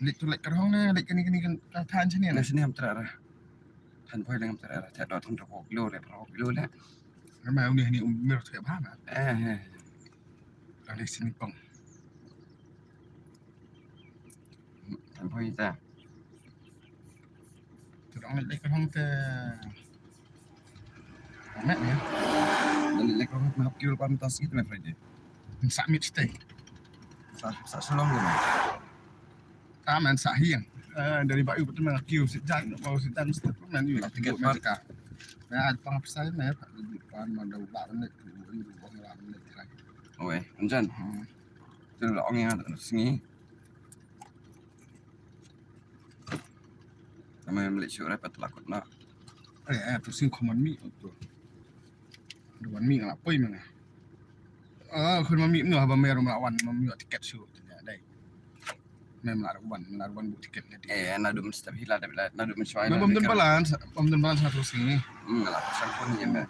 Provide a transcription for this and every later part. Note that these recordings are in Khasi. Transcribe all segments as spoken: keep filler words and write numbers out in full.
Leit tu leit ka rong ne, leit kani kani kan ka than sini Na na. Sini ham tra ra. Than poi leng ham tra ra. Tha dot hong to ko kilo re, pro kilo le. Nama uni hani um mir tu ba na. Eh, eh. Leit sini kong. Than poi ta. Tu rong leit ka rong te. Met ya. Leit ka rong na kilo pa mitas gitu me Friday. Sa mit stay. Sa sa salong gitu. Ta men sa hiang. Eh, dari ba yu betul men kiu sit jan, mau sit jan mesti tu men yu. Tiket park. Nah, pang apa saya men, pan mandau ba men tu, ba men try. Oi, anjan. Hmm. Tu la ong ya, sngi. Nama yang beli syurah pat lakut nak. Eh, eh, tu sing common mi tu. Duan mi ngala poi mena. Ah, khun mami mnu haba mer mla wan mami tiket shu tu nya dai. Mem la wan, la wan bu tiket na di. Eh, na dum step hila da bila, na dum shwai. Bam dun balance, bam dun balance na tu sini. Hmm, la sang pun ni mem.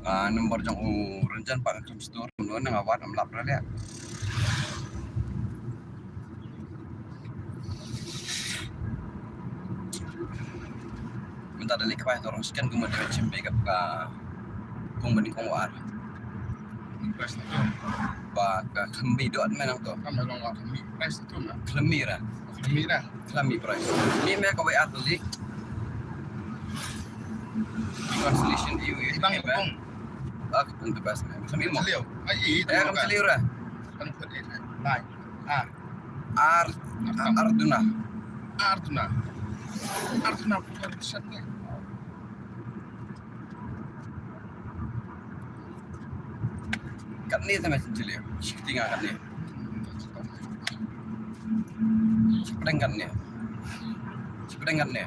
Ah, number jong u Ranjan pa kam store, no na ngawat am lap ra le. Mynta da leh kawei to scan kumba dei chim be ka ka kong bani kong war. Ba ka khambi dot me nang to. Kam da long ka khambi price tu na. Khambi ra. Khambi ra. Khambi price. Ni me kawei ar tu di. Consolation you you. Bang kong. Ah, kong tu bas me. Khambi mo. Liu. Ai, eh, kam liu ra. Kan put eh. Lai. Ah. Ar, ar duna. Ar duna. Ar duna bukan sat ne. Katne te me jili. Shifting a katne. Shifting katne. Shifting katne.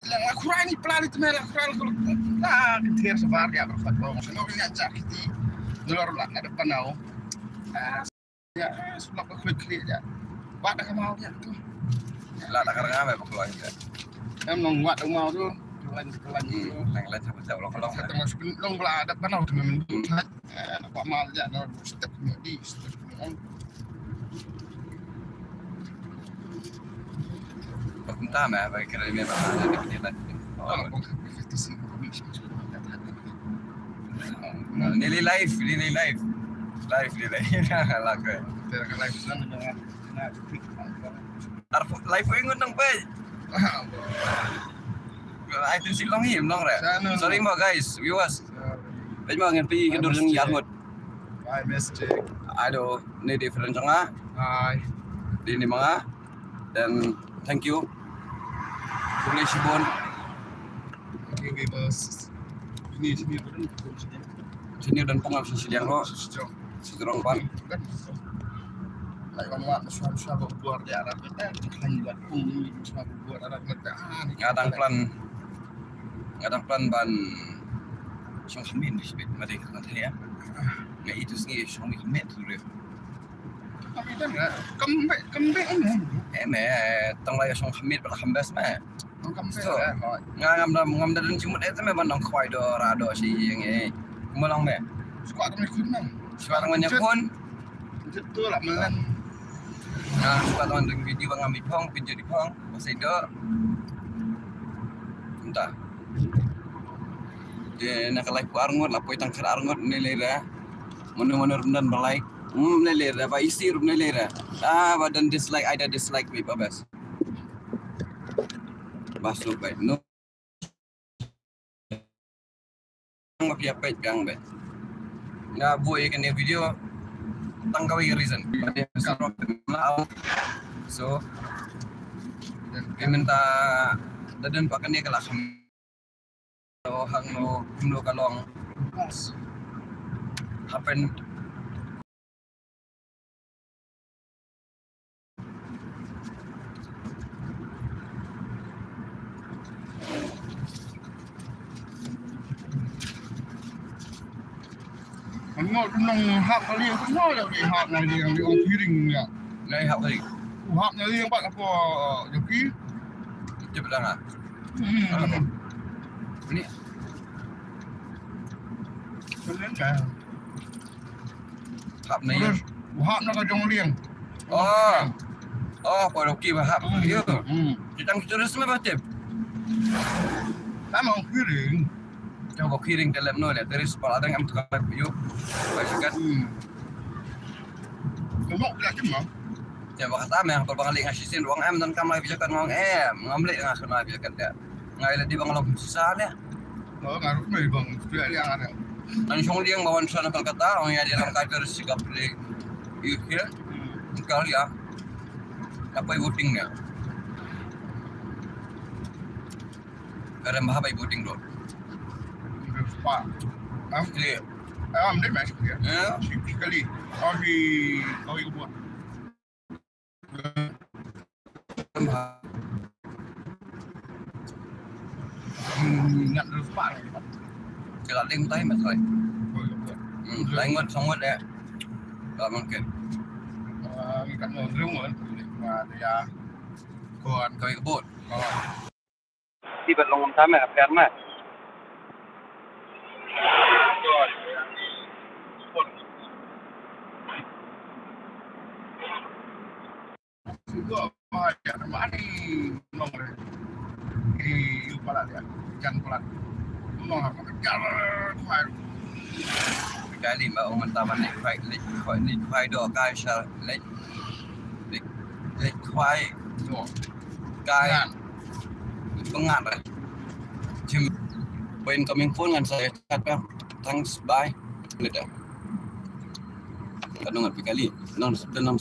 Nga khura ni plan itu mela khura lu la kthir sabar ya berfat bro. Sino kini aja kiti. Dulur la ada panau. Ya, sulap ka klik klik ya. Wat da ka mau ya tu. La da ka ranga me ba kloi ya. Em nong wat da mau tu. Kelan kelan tu. Nang lan sama sama lo kalau. Kata mas pun nong bela ada panau tu memang. Eh, nampak mal ya, no step ni di step ni. Pakunta me ba kira me ba ada di ni lah. Oh, nearly live, nearly live. Live, nearly live. Lah ke. Live sana dengan. Ar live ingut nang pai. Ai tu si long him long re. Sorry mo guys, viewers. Peit mo ngan pi ka dur jong yar ngut. Bye mistake. Ado, ni different jong nga. Hi. Di ni ma nga. Then thank you. Khublei shibun. Thank you viewers. Ini sini. Sini don pung sini yang lo. Sini don pung. Lai ban wad shwa shwa ba bor da arab kita, kan wad pung ni shwa ba bor arab kita. Nga dang plan, nga dang plan ban shong khamin di shibit ma dei ka thaya. Nga itu sngi shong khamin tu re. Kam beh, kam beh em. Em eh, tang lai shong khamin ba la kham best ma. Nga ngam da, ngam da don jingmut eh te me ban nang khwai do ra do shi ïing eh. Kumba long me. Squat me khun nang. Squat me nya khun. Jit tu la melan. Nga squat me ding video ba ngam ipong, video ipong. Masih do. Entah. Te na ka live ku arngut la poi tang khat arngut ne le ra. Manu manu rum dan ba like. Hmm ne le ra ba isi rum ne le ra. Ah ba dan dislike, ai da dislike me ba best. Ba su bai no. Ba pia peit biang bai. Nga buh ïa kane video tang kawei ka reason. So, phi mynta da don pat kane ka la kham. Hangno kumno ka long. Happen. Ngan ngat nong hap ka liang, ngat ïa ki hap na liang, liang ong ki ring ïa. Nai hap ka liang. U hap na liang pat hapoh, eh, joki. Tip dang ah. Hmm. Ni. Kalian ka. Hap na liang. U hap na ka jong liang. Oh. Oh, hapoh joki ba hap. Hmm. Ïa. Hmm. Kita ki turis me ba tip. Tama ong ki ring. Te ba ki ring te lem no le, te ris pala dang am tukar yu. Ba jakat. Hmm. Kemok la kim ma. Te ba kata me, ba bang leh nga shisien ruang em, don kam lai ba jakat ngong em, ngam leh nga shu lai ba jakat te. Nga ïa leh di bang long sisa le. Oh, nga ruh me bang, tu ïa liang ada. An shong liang ba wan sha na Kolkata, ong ïa di lam kai te ris sikap le. Yu kia. Hmm. Kal ïa. Apa voting nya? Ka rem bha ba i boarding road. Spah. Am, clear. Am, dei mas clear. Ya. Shi, shi kali. Oh, shi, oh, i board. Rem bha. Hmm, ngat rem spah. Cakap ding tai mas koi. Oh, iya. Hmm, lain ngot, song ngot ya. Ka mungkin. Ah, ngi kat ngot rem ngot. Ma, ya. Kon. Koi ka board. Kon. Ti ban long kumta me, ka pher me. Kali ma ong mynta ban leit khwai, leit khwai, leit khwai, leit khwai doh kai sha, leit, leit, leit khwai doh kai. Ngan. Pyngan re. Jim. Ba incoming phone ngan sa chat ba. Thanks, bye. Later. Ka nong ngan phi kali. Nong, nong